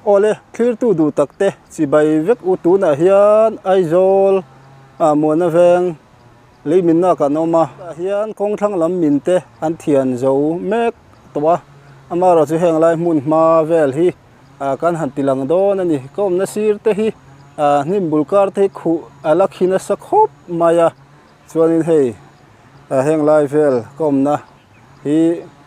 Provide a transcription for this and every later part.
Awle, thlirtu duh tak te chibai vek u tunah hian Aizawl ah Muana veng lei minna kan awm a. Tah hian kawng thlang lam min te an thian zo mek tawh a, amaherawh chu heng lai hmun hma vel hi ah kan han ti lang dawn a ni. Ka awmna sir te hi ah hnim bul kar te hi khuh a la khi nasa khawp mai a, chuanin hei ah heng lai vel ka awmna hi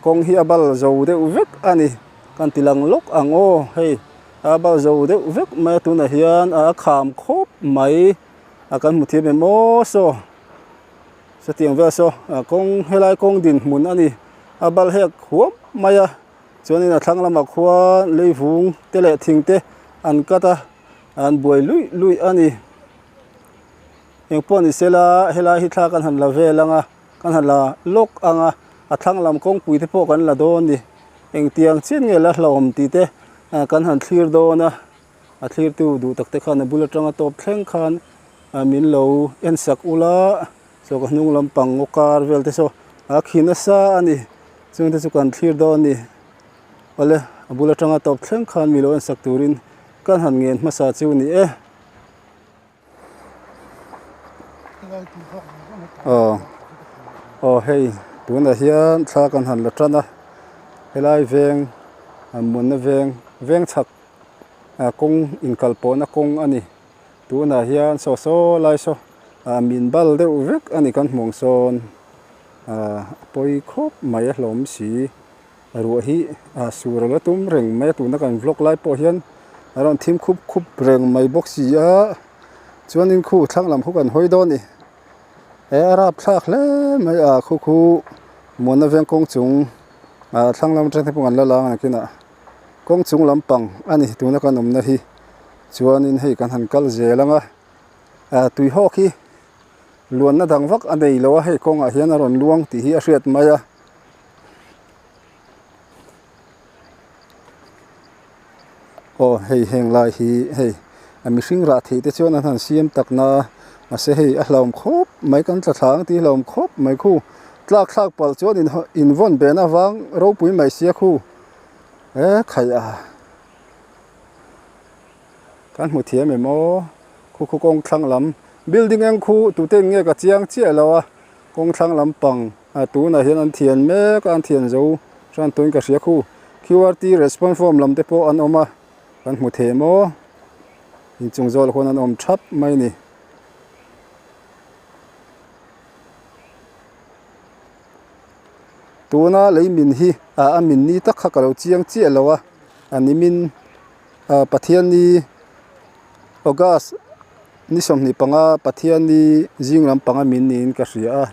kawng hi a bal zo deuh vek a ni. Kan ti lang lawk ang aw, hei a bal zo deuh vek mai a tunah hian a kham khawp mai a kan hmu thiam em aw saw satiang vel saw a kawng helai kawng dinhmun a ni a bal hek huam mai a chuanin a thlang lamah khuan leivung te leh thing te an cut a an buai luih luih a ni engpawh ni sela helai hi thla kan han la vel ang a. Kan han la lawk ang a, a thlang lam kawngpui te pawh kan la dawn a ni. Engtiang chian nge la hlauhawm tih te kan han thlir dawn a, a thlirtu duh tak te khan a bul atanga tawp thleng khan min lo en sak ula, saw ka hnung lampang ngaw kar vel te saw a khi nasa a ni. Chung te chu kan thlir dawn a ni. Awle, a bul atanga tawp thleng khan mi lo en sak turin kan han ngen hmasa chu ni e. Aw aw hei tunah hian thla kan han la tan a helai veng munna veng veng chhak ah kawng inkal pawhna kawng a ni tunah hian saw saw lai saw ah min bal deuh vek a ni kan hmuh ang sawn ah a pawi khawp mai a hlawm si. Ruah hi a sur a la tum reng mai a tuna kan vlog lai pawh hian a rawn thim khup khup reng mai bawk si a chuanin khu thlang lam khu kan hawi dawn a ni he a rapthlak hle mai a khu khu muanna veng kawng chung ah thlang lam atang te pawh kan la lang a nakinah kawng chung lampang a ni tuna kan awmna hi chuanin hei kan han kal zel ang a ah tui hawk hi luanna dang vak a nei lo a hei kawngah hian a rawn luang tih hi a hriat mai a. Aw hei heng lai hi hei a mihring rah theih te chuan an han siam tak na mahse hei a hlauhawm khawp mai kan tla thla ang tih hlauhawm khawp mai khu tlak thlak palh chuan in in vawn ben avang ropui mai sia khu e khaih a kan hmu thiam em aw khu khu kawng thlang lam building eng khu tute in nge ka chiang chiah lo a kawng thlang lampang. A tunah hian an thian mek a an thian zo hran tuin ka hria khu qrt response form lam te pawh an awm a kan hmu thei maw inchung zawlah khuan an awm thap mai a ni. Tuna lei min hi a min ni tak kha ka lo chiang chiah lo a a nimin ah Pathianni August Ni 25 Pathianni zing lampanga min niin ka hria a,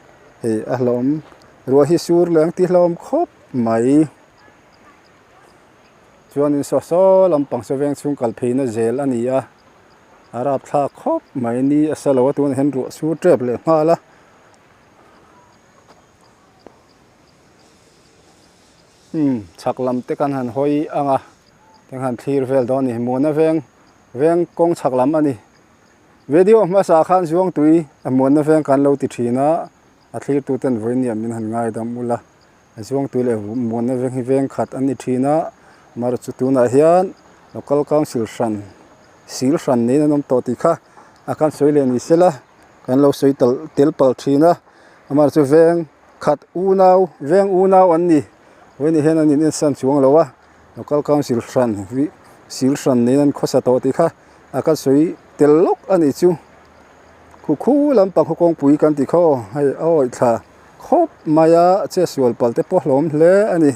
hei a hlawm ruah hi sur leh ang tih hlawm khawp mai. Chuanin saw saw lampang saw veng chhung kal pheina zel a ni a, a rapthlak khawp mai ni a sa lo a tunah hian ruah sur tep leh nghal a. Umm chhak lam te kan han hawi ang a, kan han thlir vel dawn a ni Muana veng. Veng kawng chhak lam a ni. Video hmasa khan Zuangtui a muanna veng kan lo ti thin a, a thlirtu ten vawinia min han ngaidam ula. Zuangtui leh muanna veng hi veng khat an ni thin a, mar chu tunah hian Local Council hran, sil hran niin an awm tawh tih kha a kan sawi leh ni sela, kan lo sawi tal tel pal thin a, amah chu veng khat unau, veng unau an ni. Vawiin hian an inensan chuang lo a. Local Council hran hi sil hran niin an khawsa tawh tih kha a ka sawi tel lawk a nih chu. Khu khu lampang khaw kawngpui kan ti khaw hei a awih thla khawp mai a che sual pal te pawh hlawm hle a ni.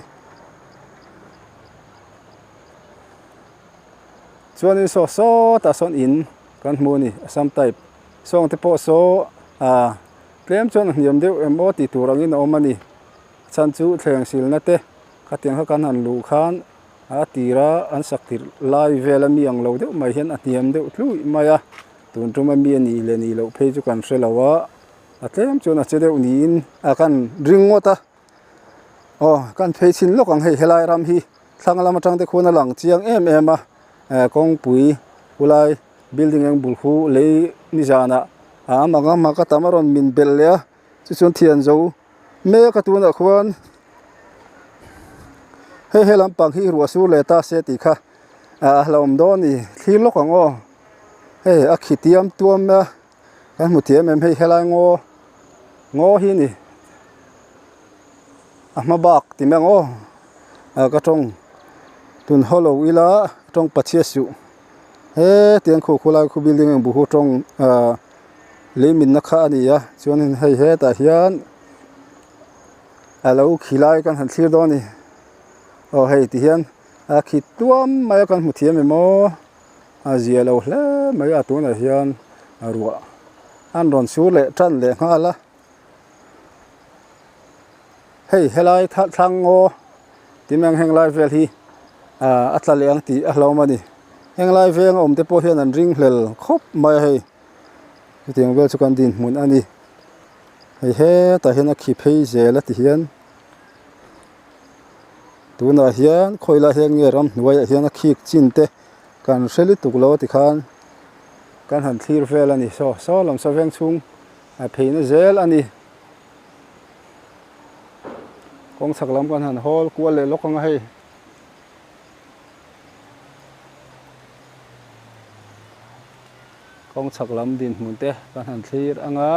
Chuanin saw sawtah sawn in kan hmu a ni Assam type sawng te pawh saw ah tlem chuan a hniam deuh em aw tih tur angin a awm a ni. A chhan chu thleng silna te. Khatiang kha kan han luh khan a tira an sak tirh lai vela mi ang lo deuh mai hian a hniam deuh tluih mai a, tun tuma mi a nih leh nih loh phei chu kan hre lo a, a tlem chuan a che deuh niin a kan ring ngawt a, aw kan phei chhin lawk ang hei helai ram hi thlang lam atang te khuan a lang chiang em em a, eh kawngpui khulai building eng bul khu lei nizanah a amah ang a tam a rawn min belh leh a chu chuan thian zo. Mek a tunah khuan hei he lampang hi ruah sur leh ta se tih kha A hlauhawm dawn a ni thlir lawk ang aw hei a khi tiam tuam a kan hmu thiam em hei helai ngaw ngaw hi a ni a hma bak ti mai ang aw ah ka tawng tun haw lo ila tawng pachhia suh hetiang khu khulai khu building ang bu hu tawng ah lei minna kha a ni a chuanin hei hetah hian a lo khi lai kan han thlir dawn a ni aw hei ti hian. A khi tuam mai a kan hmu thiam em aw a zia lo hle mai a tunah hian ruah an rawn sur leh tan leh nghal a hei helai thlang ngaw tin ang heng lai vel hi ah a tla leh ang tih a hlauhawm a ni heng lai veng a awm te pawh hian an ring hlel khawp mai a hei chutiang vel chu kan dinhmun a ni hei hetah hian a khi phei zel a ti hian. Tunah hian khawi lai hian nge ramhnuaiah hian a khik chin te kan hre lutuk lo tikhan kan han thlir vel a ni saw saw lam saw veng chhung a pheina zel a ni kawng chhak lam kan han hawl kual leh lawk ang a hei. Kawng chhak lam dinhmun te kan han thlir ang a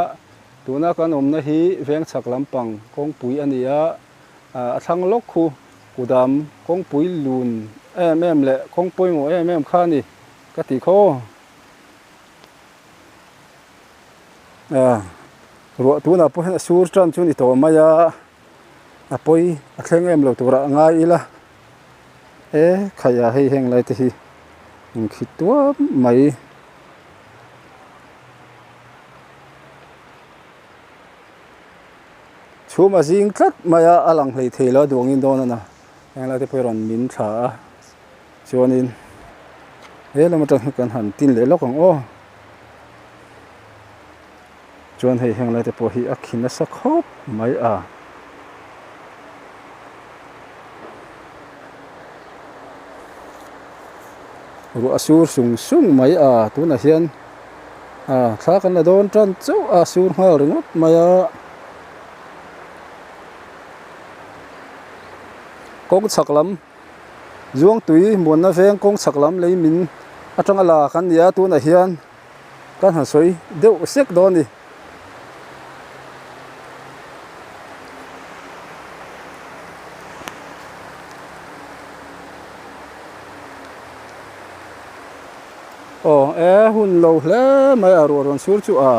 tuna kan awmna hi veng chhak lampang kawngpui a ni a. A thlang lawk khu kudam kawngpui lun em em leh kawng pawimawh em em kha a ni ka tih khaw. Ruah tunah pawh hian a sur tan chu a ni tawh mai a, a pawi a thleng em lo turah a ngai ila e khaih a hei heng lai te hi inkhit tuam mai. Chhum a zing tlat mai a, a lang hlei thei lo a duangin dawn a na. Heng lai te pawh hi rawn min thla a, chuanin he lam atang hian kan han tin leh lawk ang aw. Chuan hei heng lai te pawh hi a khi nasa khawp mai a. Ruah a sur sung sung mai a, tunah hian ah thla kan la dawn tan chauh a sur nghal ringawt mai a. Kawng chhak lam Zuangtui muanna veng kawng chhak lam lei min atanga la kan ni a tunah hian kan han sawi deuh sek dawn a ni. Aw e hun lo hle mai a ruah rawn sur chu a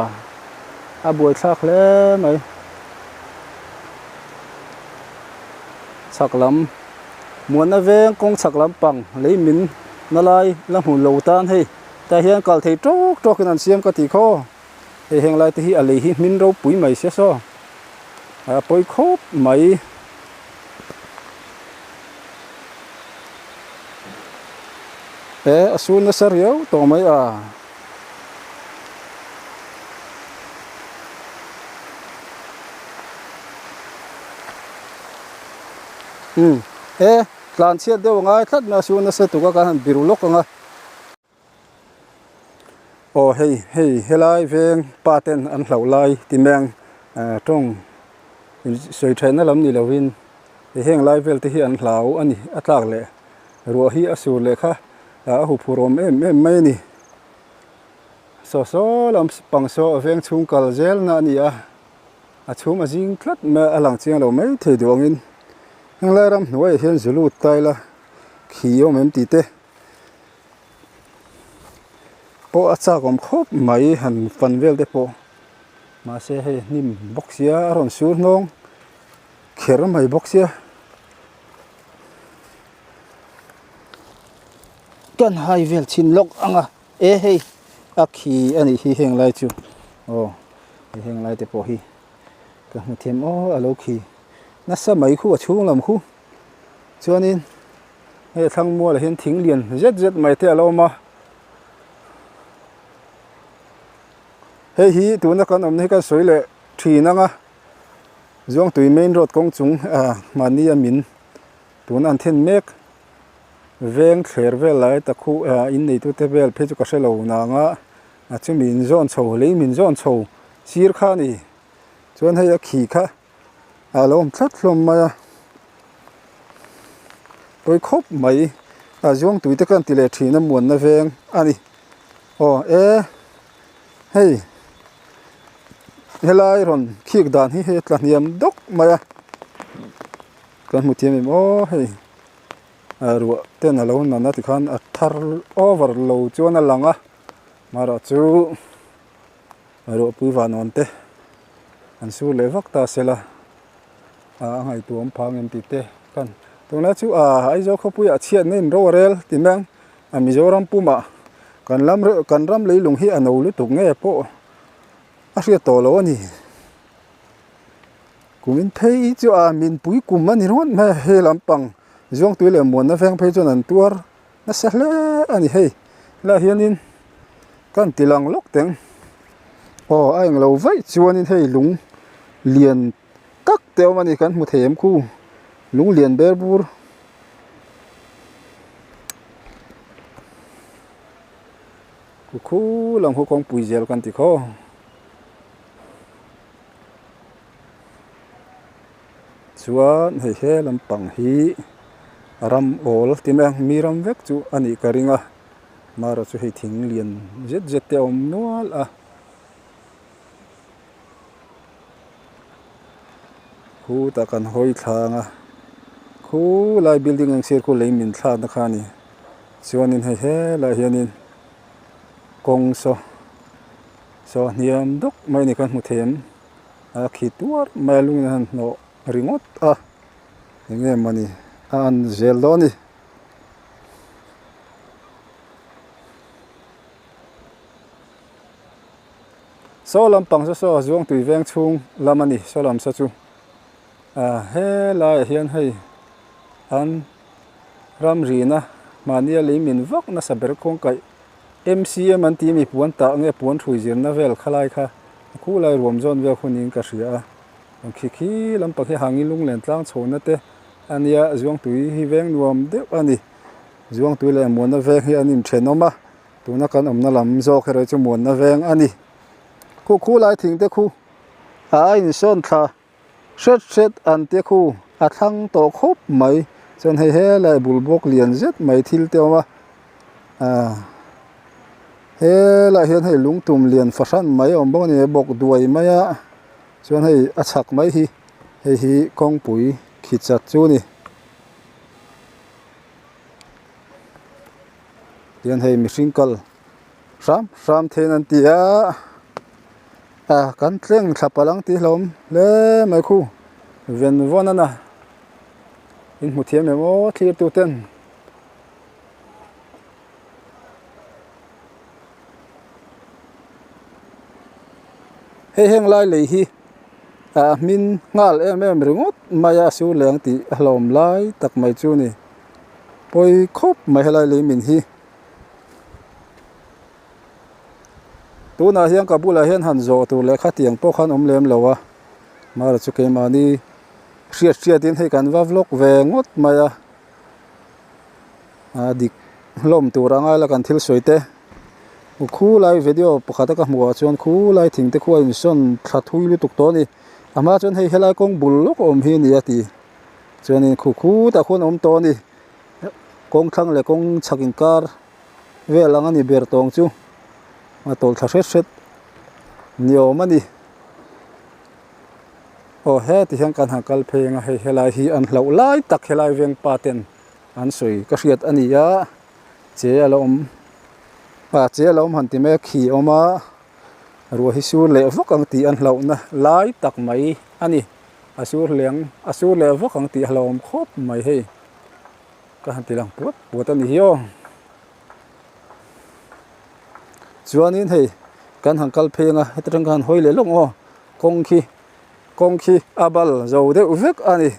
a buaithlak hle mai. Chhak lam muanna veng kawng chhak lam pang lei min na lai la hmu lo tan hei tah hian kal thei tawk tawk in an siam ka tih khaw hei heng lai te hi a lei hi hmin ropui mai sia saw a pawi khawp mai. E a sur nasa riau tawh mai a. Umm e tlan chhiat deuh a ngai tlat mai a su nasa tuk a kan han biru lawk ang a. Aw hei hei helai veng pa ten an hlauh lai ti mai ang tawng sawi theihna lam ni lovin heng lai vel te hi an hlau a ni a tlak leh ruah hi a sur leh kha a huphurh awm em em mai a ni. Saw saw lam pang saw a veng chhung kal zel na a ni a, a chhum a zing tlat mai a, a lang chiang lo mai thei duh angin henglai ram hnuaiah hian zu lut ta ila khi awm em tih te pawh a chak awm khawp mai han fan vel te pawh mahse hei hnim bawk sia a rawn sur hnawng kher mai bawk sia. Kan hai vel chhin lawk ang a e hei a khi a nih hi heng lai chu aw hei heng lai te pawh hi ka hmu thiam aw a lo khi nasa mai khu a chhung lam khu chuanin hei a thlang mualah hian thing lian zet zet mai te a lo awm a hei hi tuna kan awmna hi kan sawi leh thin ang a Zuangtui main road kawng chung ah mahni a min tuna an then mek. Veng thler vel lai tak khu ah in neitu te vel phei chu ka hre lo nang a a chumi in zawn chho lei min zawn chho sir kha a ni chuan hei a khi kha a lo awm tlat hlawm mai a pawi khawp mai. A zuang tui te kan ti leh thin a muanna veng a ni. Aw e hei helai rawn khik dan hi hei a tla hniam dawk mai a kan hmu thiam em aw hei a ruah ten a lo nan a tikhan a thar over lo chuan a lang a marawh chu ruahpui vanawn te an sur leh vak ta sela. A ngaihtuah awm phang em tih te khan tunlai chu a Aizawl khawpuiah chhiatna in ro a rel ti mai ang a Mizoram pumah kan lam kan ram leilung hi a no lutuk nge pawh a hriat tawh lo a ni kumin phei chu a minpui kum a ni ringawt mai a he lampang Zuangtui leh Muanna veng phei chuan an tuar nasa hle a ni hei helaiah hianin kan ti lang lawk teng aw a englo vaih chuanin hei lung lian tak te awm a ni kan hmu thei em khu lung lian ber bur khu khu lam khu kawngpui zel kan ti khaw chuan hei he lampang hi ram awl ti mai ang mi ram vek chu a nih ka ring a marawh chu hei thing lian zet zet te a awm nual a. Khutah kan hawi thlang a khulai building ang sir khu lei min thlakna kha a ni chuanin hei helaiah hianin kawng saw saw hniam dawk mai a ni kan hmu thei ang a khi tuar mai a lungin a han hnawh ringawt a eng nge mawni a an zel dawn a ni. Saw lampang saw saw Zuangtui veng chhung lam a ni saw lam saw chu ah helaiah hian hei an ramrina mahnia lei min vak nasa ber kawng kaih M_C_M an tih mi puan tah nge puan hrui zirna vel khalai kha a khulai ruam zawn vel hunin ka hria a ang khi khi lampang hi hangin lunglen tlang chhohna te a nia Zuangtui hi veng nuam deuh a ni Zuangtui leh Muanna veng hi an inthenawm a. Tuna kan awmna lam zawk erawh chu muanna veng a ni. Khu khu lai thing te khu a insawn thla hret hret an te khu a thlang tawh khawp mai. Chuan hei helai bul bawk lian zet mai thil te a awm a ah helaiah hian hei lungtum lian fahran mai a awm bawk a ni a bawk duai mai a chuan hei a chhak mai hi hei hi kawngpui khi chat chu a ni. Tihian hei mihring kal hram hram thein an ti a ah kan tleng thla palh ang tih hlauhawm hle mai khu ven vawn a na in hmu thiam em aw thlir tu ten hei heng lai lei hi ah hmin nghal em em ringawt mai a sur leh ang tih a hlauhawm lai tak mai chu a ni. Pawi khawp mai helai lei min hi. Tunah hian ka bulah hian han zawh tur leh khatiang pawh khan awm lem lo a. Mara chu keimahni hriat hriatin hei kan va vlog ve ngawt mai a. A dik hlawm tur anga la kan thil sawi te. Khulai video pakhat a ka hmuh ah chuan khulai thing te khu a insawn thla thui lutuk tawh a ni. A hma chuan hei helai kawng bul lawk a awm hi a ni a ti. Chuanin khu khutah khuan a awm tawh a ni kawng thlang leh kawng chhak inkar vel ang a ni ber tawng chu a tawlh thla hret hret ni awm a ni aw heti hian kan han kal phei ang a hei helai hi an hlauh lai tak helai veng pa ten an sawi ka hriat a ni a che a la awm ah che a la awm han ti mai a khi a awm a ruah hi sur leh vak ang tih an hlauhna lai tak mai a ni. A sur leng a sur leh vak ang tih a hlauhawm khawp mai hei ka han ti lang puat puat a ni hi aw chuanin hei kan han kal phei anga heti tang khan hawi leh lawk aw kawng khi kawng khi a bal zo deuh vek a ni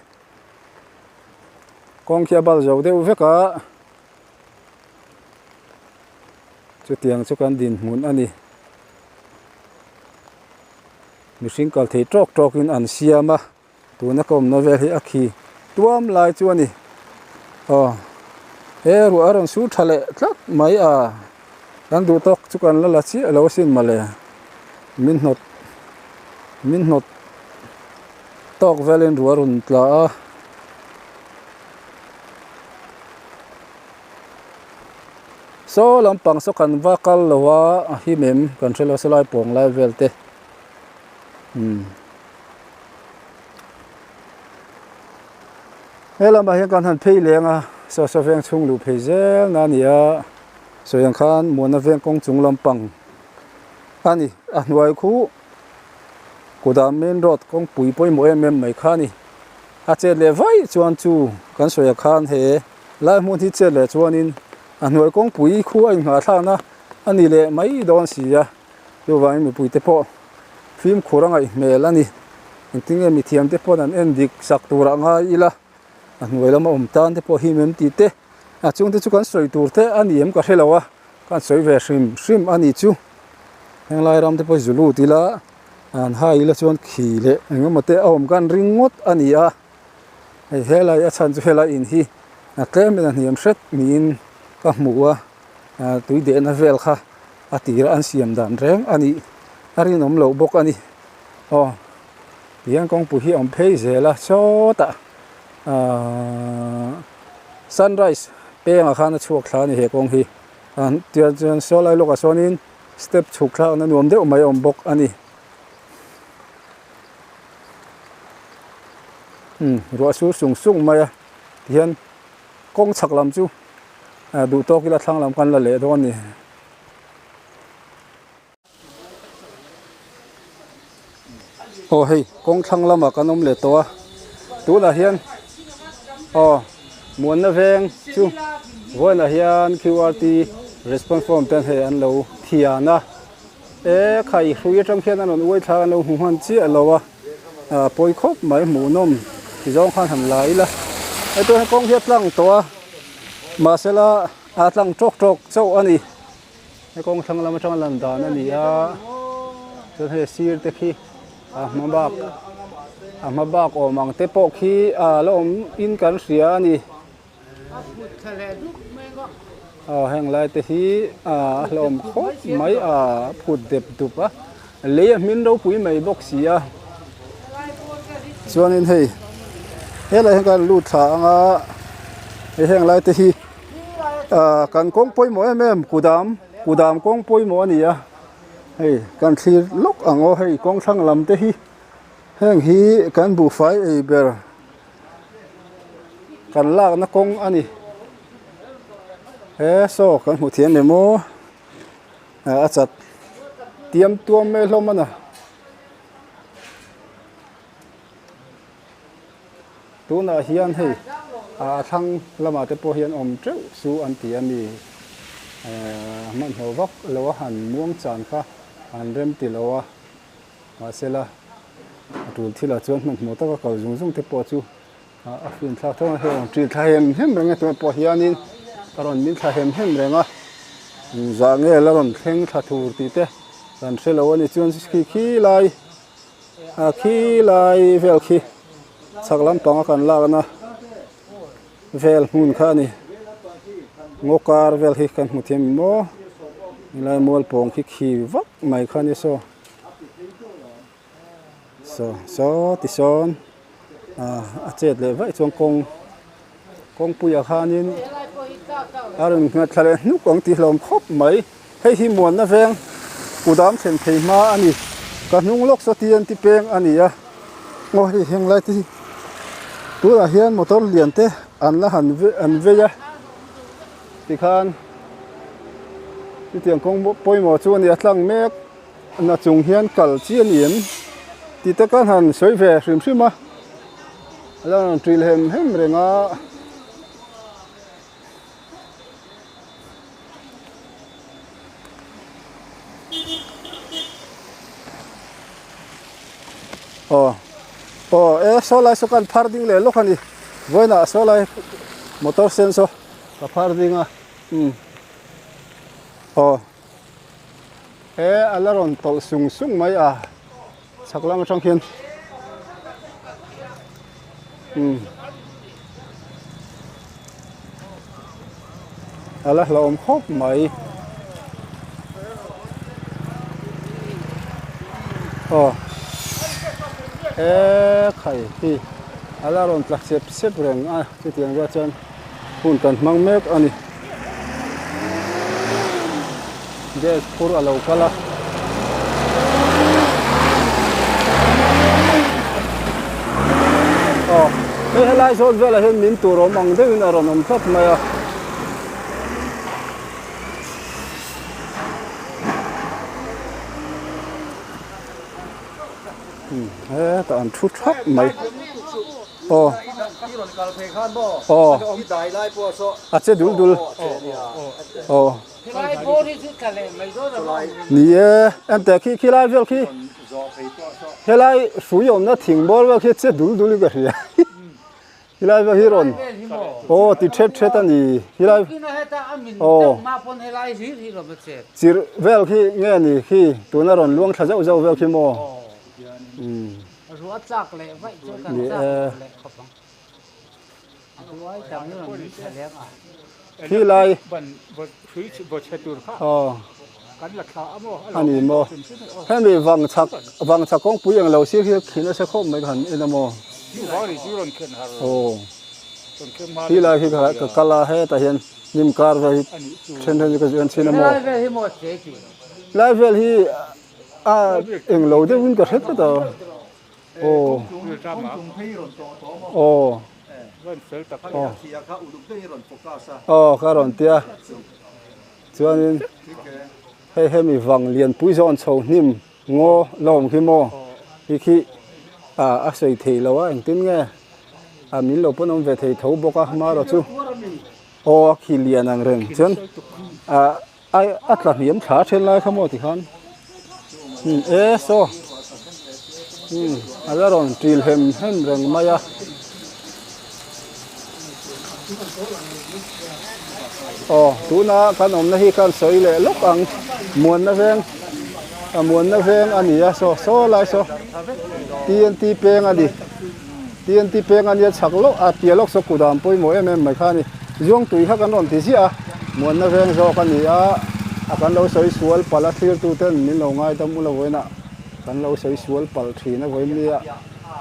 kawng khi a bal zo deuh vek a chutiang chu kan dinhmun a ni. Mihring kal thei tawk tawk in an siam a tuna ka awmna vel hi a khi tuam lai chu a ni aw he ruah a rawn sur tha leh tlat mai a kan duh tawk chu kan la la chiah lo asin mawle min hnawt min hnawt tawk velin ruah a rawn tla a. Saw lampang saw kan va kal lo a a him em kan hre lo saw lai pawng lai vel te umm he lamah hian kan han phei leng a saw saw veng chhung luh phei zel na a ni a sawi ang khan muana veng kawng chung lampang a ni a hnuai khu kutah main road kawngpui pawimawh em em mai kha a ni a chet leh vaih chuan chu kan sawi ah khan he lai hmun hi chet leh chuanin a hnuai kawngpui khu a inghah thlakna a ni leh mai dawn si a chuvangin mipui te pawh fimkhur a ngaih hmel a ni engtin nge mithiam te pawn an en dik sak tur ah ngai ila a hnuai lama awm tan te pawh hi mem tih te a chungte chu kan sawi tur te a ni em ka hre lo a kan sawi ve hrim hrim a ni chu henglai ram te pawh hi zu lut ila an hai ila chuan khi leh eng emaw te a awm kan ring ngawt a ni a hei helai a chhan chu helai in hi a tlem in a hniam hret niin ka hmu a ah tui dehna vel kha a tir a an siam dan reng a nih a rinawm loh bawk a ni aw tihian kawngpui hi a awm phei zel a sawtah ahh sunrise pengah khan a chhuak thla a ni he kawng hi ah tichuan saw lai lawkah sawnin step chhuk thlakna nuam deuh mai a awm bawk a ni umm ruah sur sung sung mai a tihian kawng chhak lam chu ah duh tawk ila thlang lam khan la leh dawn a ni. Aw hei kawng thlang lamah kan awm leh tawh a tunah hian aw muanna veng chu vawiinah hian qrt response form ten hei an lo thian a e khai hrui atang khian an rawn uai thla an lo hmu hman chiah lo a ah pawi khawp mai hmuhnawm ti zawng khan han la ila hetiang hian kawng hi a tlang tawh a mahsela a tlang tawk tawk chauh a ni. He kawng thlang lam atanga lan dan a ni a chuan hei sir te khi a hma bak a hma bak awm ang te pawh khi a la awm in kan hria a ni aw heng lai te hi a hlawm khawp mai a phut dep dup a lei a hmin ropui mai bawk si a chuanin hei helai hian kan lut thla ang a heng lai te hi. Ah kan kawng pawimawh em em kudam kudam kawng pawimawh a ni a hei kan thlir lawk ang aw hei kawng thlang lam te hi heng hi kan buhfai ei ber kan lakna kawng a ni he saw kan hmu thiam em aw a chat tiam tuam mai hlawm a na. Tunah hian hei a thlang lamah te pawh hian awm teuh chu an ti a mi ehh hmanhmawh vak lo a han muang chan kha an rem ti lo a mahsela a tul thilah chuan hmanhmawh taka kal zung zung te pawh chu a fin thlak tho a hei rawn ṭil thla hem hem reng a tunah pawh hianin a rawn min thla hem hem reng a zah nge la rawn thleng thla thur tih te kan hre lo a ni chuan khi khi lai. A khi lai vel khi chhak lampanga kan lakna vel hmun kha a ni ngaw kar vel hi kan hmu thiam maw helai mual pawng khi khi vak mai kha a ni saw saw saw tisawn ah a chet leh vaih chuan kawng kawngpuiah khanin a rawn nghat thla leh hnuk ang tih hlawm khawp mai hei hi muanna veng kudam thlen phei hma a ni ka hnung lawk saw TNT peng a ni a aw hei heng lai te hi tunah hian motor lian te an la han an vei a tikhan chutiang kawng pawimawh chu a ni a tlang mek na chung hian kal chi a ni em tih te khan han sawi ve hrim hrim a. A lo rawn ṭil hem hem reng a. Aw aw e saw lai saw khan phar ding leh lawk a ni vawiinah saw lai motor sen saw ka phar ding a umm aw he a la rawn tawlh sung sung mai a. Chhak lam atang hian umm a la hlauhawm khawp mai aw he khai hi a la rawn tla sep sep reng a chutiang rual chuan hun kan hmang mek a ni. Gas phur a lo kal a. Aw hei helai zawn velah hian min tur awm ang deuhin a rawn awm tlat mai a. Hetah an thu thap mai aw aw a che dul dul aw ni e enteh khi khilai vel khi helai hrui awmna thing bawr vel khi a che dul dul in ka hria. Helai vel hi rawn aw ti thet thet a ni helai aw chirh vel khi nge ni khi tuna rawn luang thla zauh zauh vel khi maw umm ni e khilai aw a ni maw hemi vang chhak vang chhak kawngpui eng lo sir hi a khi nasa khawp mai ka han en a maw aw khilai khi ka kal a hetah hian hnim kar vel hi then then chu ka en thin a maw lai vel hi a eng lo deuhin ka hre tlat a aw aw aw ka rawn tia. Chuanin hei hemi vang lianpui zawn chho hnim ngaw la awm khi maw hi khi ah a sawi thei lo a engtin nge ah min lo pawn awm ve thei tho bawk a hmarawh chu aw a khi lian ang reng chuan ah a tla hniam thla then lai kha maw tikhan umm e saw umm a la rawn ṭil hem hem reng mai a. Aw tuna kan awmna hi kan sawi leh lawk ang muanna veng a muanna veng a ni a saw saw lai saw TNT peng a ni TNT peng a nia chhak lawk a piah lawk saw kudam pawimawh em em mai kha a ni Zuangtui kha kan rawn ti ziah a muanna veng zawk a ni a a kan lo sawi sual palh a thlirtu ten min lo ngaidam ula vawiinah kan lo sawi sual palh thin a vawiin nia.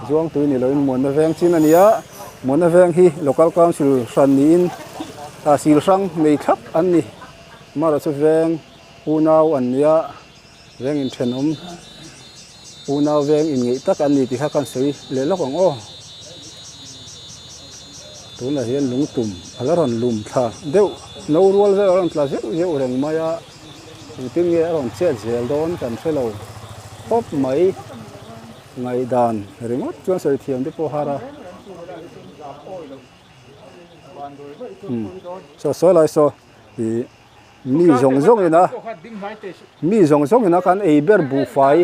Zuangtui ni loin Muanna Veng chin a ni a, Muanna Veng hi Local Council hran niin ah sil hrang nei thlap an ni. Amaherawhchu veng unau an ni a, veng inthenawm unau veng inngeih tak an ni tih kha kan sawi leh lawk ang aw. Tunah hian lungtum a la rawn lum thla deuh, no rual vel a rawn tla zeuh zeuh reng mai a, engtin nge a rawn chet zel dawn kan hre lo khawp mai. Ngaihdan ringawt chuan sawi thiam te pawh har a. Umm saw saw lai saw ih mi zawng zawng ina mi zawng zawng ina kan ei ber buhfai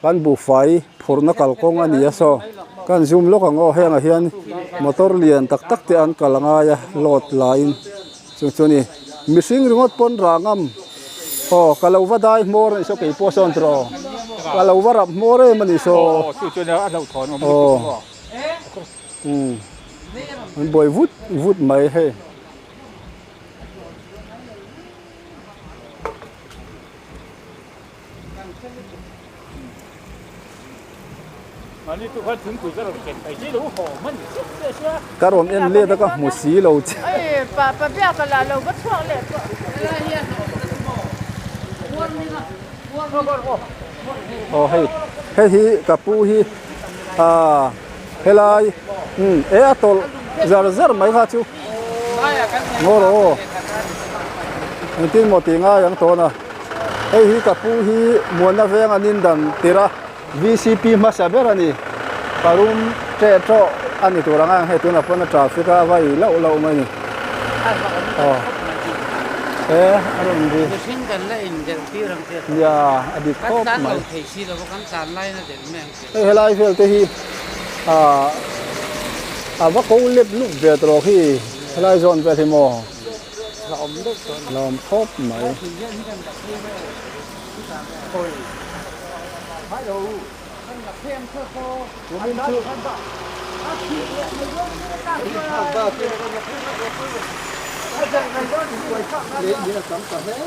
kan buhfai phurhna kalkawng a ni a saw kan zoom lawk ang aw hengah hian motor lian tak tak te an kal a ngai a load laiin chu chu a ni mihring ringawt pawn rah ngam. Aw ka lo va dai hmawr a nih saw keipawh sawn tawh aw ka lo va rap hmawr em a nih saw aw umm an buai vut vut mai hei. Ka rawn en let a ka hmu si lo che. Aw hei hei hi ka pu hi ah helai umm e a tawlh zar zar mai kha chu ngaw rawh aw engtin maw tih ngai ang tawn a. Hei hi ka pu hi Muanna veng an indan tirh a, VCP hmasa ber a ni. Ka room ṭeh ṭawh a ni tur ang a, hei tunah pawn a traffic a va ih loh loh mai a ni. Aw e a rawn ri. Mihring kan la indelh tir ang che. Nia a dik khawp mai. Kan tlan lo thei si lo va, kan tlan laiin a delh mai ang che. Hei helai vel te hi ah a va ko lep lup ve tawh khi helai zawn vel hi maw. Lawm khawp mai.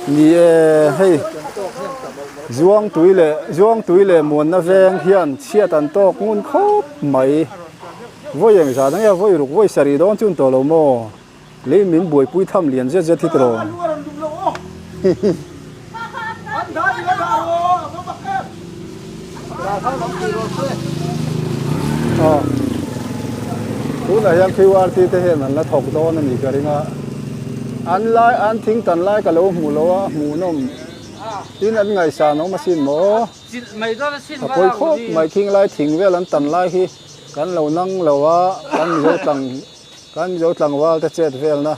Ni e hei Zuangtui leh Zuangtui leh Muanna veng hian chhiat an tawk ngun khawp mai. Vawi eng zan ang e vawi ruk vawi sarih dawn chu an tawh lo maw? Lei min buaipui tham lian zet zet hi tiraw? Aw tunah hian QRT te hian an la thawk dawn a nih ka ring a an lai an thing tan lai ka lo hmu lo a hmuhnawm tin an ngaihsan awm asin maw a pawi khawp mai khing lai thing vel an tan lai hi kan lo nang lo a kan mizo tlang kan mizo tlangval te chet velna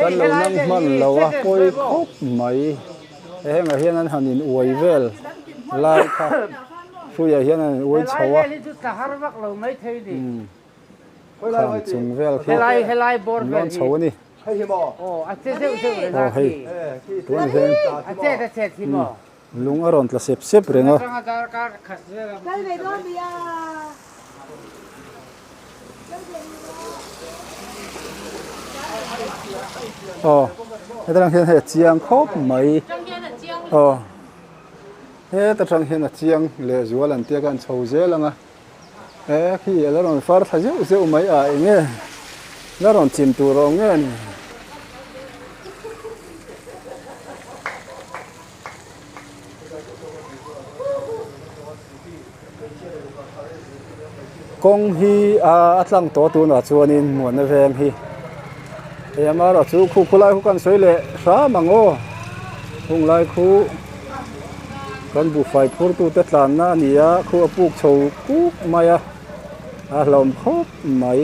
kan lo nang hman lo a pawi khawp mai. Hengah hian an han in uai vel lai kha hruiah hian an in uai chho a khang chung vel khi an lawn chho a ni aw hei tunah hian lung a rawn tla sep sep reng a. Aw heta tang hian hei a chiang khawp mai aw heta tang hian a chiang leh zual an tia khan chho zel ang a e khi a la rawn far thla zeuh zeuh mai a eng nge la rawn chim tur a awm nge ni. Kawng hi a tlang tawh tunah chuanin muanna veng hi hei amaherawhchu chu khu khulai khu kan sawi leh hram ang aw hung lai khu kan buhfai phur tute tlanna a ni a khu a puk chho kuk mai a a hlauhawm khawp mai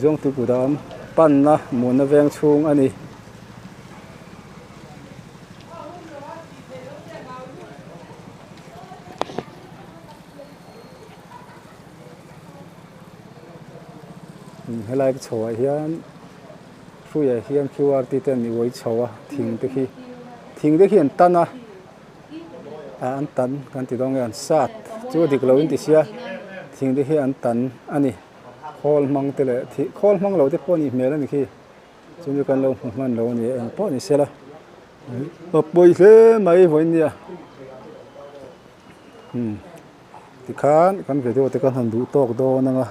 Zawngtui kudam panna muanna veng chhung a ni. Helai ka chho ah hian hruiah hian qr tih te an uai chho a thing te khi thing te khi an tan a ah an tan kan ti dawn nge an sat chu a dik lo in ti sia thing te khi an tan a ni khawl hmang te leh khawl hmang lo te pawh a nih hmel a ni khi. Chu chu kan lo hmu hman lo a ni eng pawh ni sela a pawi hle mai vawiin nia umm tikhan kan video te kan han duh tawk dawn ang a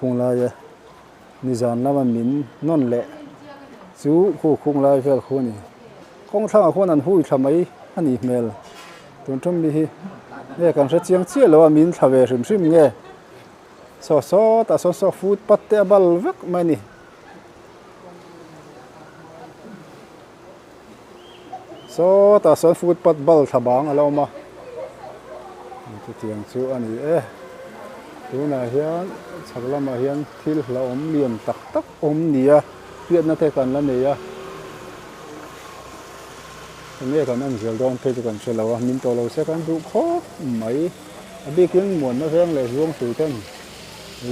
khung laia nizan lama min nawn leh chu khu khung lai vel khu a ni kawng thlangah khuan an hui thla mai a nih hmel tun tum mi hi nge kan hre chiang chiah lo a min thla ve hrim hrim nge saw sawtah sawn saw footpath te a bal vek mai a ni. Sawtah sawn footpath bal thla bang a lo awm a chutiang chu a ni e tunah hian chhak lamah hian thil hlauhawm lian tak tak awm nia hriatna te kan la nei a enge kan en zel dawn phei chu kan hre lo a min tawh lo se kan duh khawp mai a bikin muanna veng leh zuang tui ten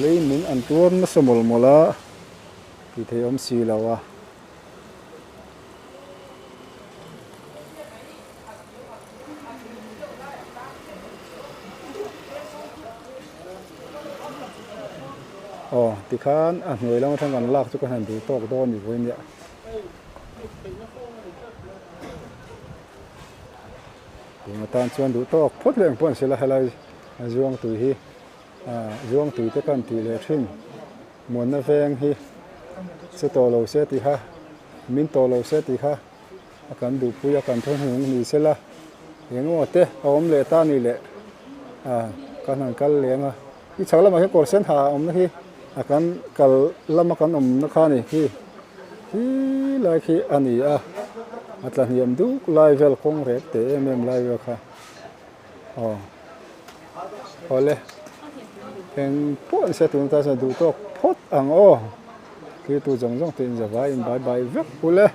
lei min an tuar nasa mawlh mawlh a. Tih theih awm si lo a. Aw tikhan a hnuai lam atang kan lak chu ka han duh tawk dawn ni vawi nia. Tun atan chuan duh tawk phawt leh ang pawh an sela helai a zuang tui hi ah zuang tui te khan tih leh thin. Muanna veng hi che tawh lo se tih kha, min tawh lo se tih kha a kan duhpui a, kan thawhhnung ni sela eng emaw te a awm leh ta ni leh ah kan han kal leng a, i chhak lamah hian kawr sen ha a awmna hi a kan kal lama kan awmna kha a ni khi khi lai khi a ni a, a tla hniam duk lai vel kawng rek teh em em lai vel kha. Aw awle eng pawh an hre tun ta chuan duh tawk phawt ang aw thlir tu zawng zawng te in zavai in bai bai vek ule.